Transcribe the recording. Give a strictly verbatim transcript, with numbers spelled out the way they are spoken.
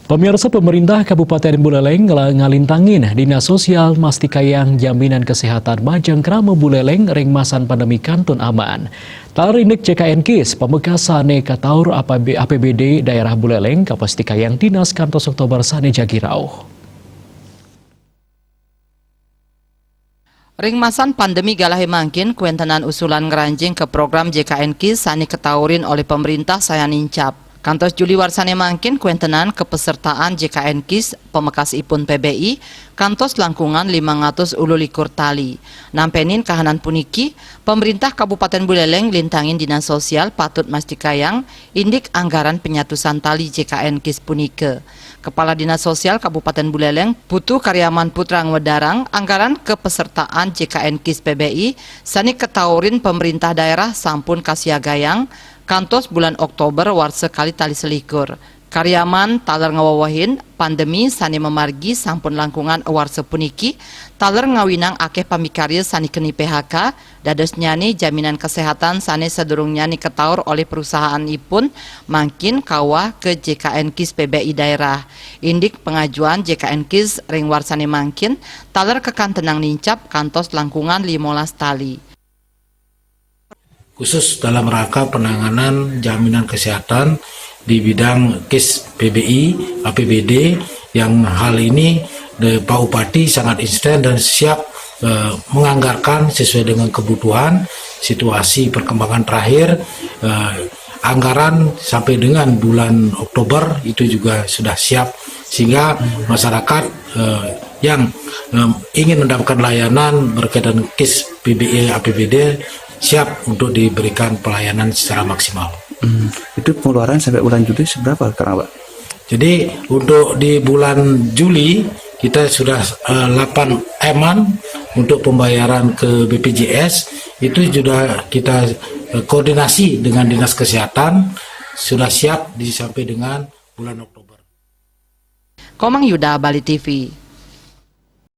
Pemirsa, pemerintah Kabupaten Buleleng ngela-, ngalintangin Dinas Sosial mastikayang jaminan kesehatan majeng krama Buleleng ring masan pandemi kantun aman. Taler indik J K N KIS, pamekas sane kataur A P B, A P B D daerah Buleleng kapastikayang dinas kantos Oktober sane jagi rauh. Ring masan pandemi galahe mangkin, kuentenan usulan ngranjing ke program J K N KIS sane kataurin olih pemerintah sayan nincap. Kantos Juli warsane mangkin, kuentenan kepesertaan J K N KIS pamekas ipun P B I kantos langkungan limang atus ulu likur tali. Nampenin kahanan puniki, pemerintah Kabupaten Buleleng lintangin Dinas Sosial patut mastikayang indik anggaran penyatusan tali J K N KIS punika. Kepala Dinas Sosial Kabupaten Buleleng, Putu Karyaman Putra ngwedarang anggaran kepesertaan J K N KIS P B I sane kataurin pemerintah daerah sampun kasiagayang kantos bulan Oktober warsa kalih tali selikur. Karyaman taler ngwewehin, pandemi sane mamargi sampun langkungan warsa puniki, taler ngawinang akeh pamikarya sane keni P H K, dadosnyane jaminan kesehatan sane sadurungnyane kataur olih perusahaanipun mangkin kawah ke J K N KIS P B I daerah. Indik pangajuan J K N KIS ring warsane mangkin, taler kakantenang nincap kantos langkungan limolas tali. Khusus dalam rangka penanganan jaminan kesehatan di bidang KIS P B I, A P B D, yang hal ini, eh, Pak Bupati sangat insisten dan siap, eh, menganggarkan sesuai dengan kebutuhan, situasi perkembangan terakhir, eh, anggaran sampai dengan bulan Oktober itu juga sudah siap, sehingga masyarakat, eh, yang, em, ingin mendapatkan layanan berkaitan KIS P B I A P B D siap untuk diberikan pelayanan secara maksimal. Hmm, itu pengeluaran sampai bulan Juli seberapa sekarang, Pak? Jadi, untuk di bulan Juli kita sudah, eh, delapan M-an untuk pembayaran ke B P J S, itu sudah kita, eh, koordinasi dengan Dinas Kesehatan, sudah siap di, sampai dengan bulan Oktober. Komang Yuda, Bali T V.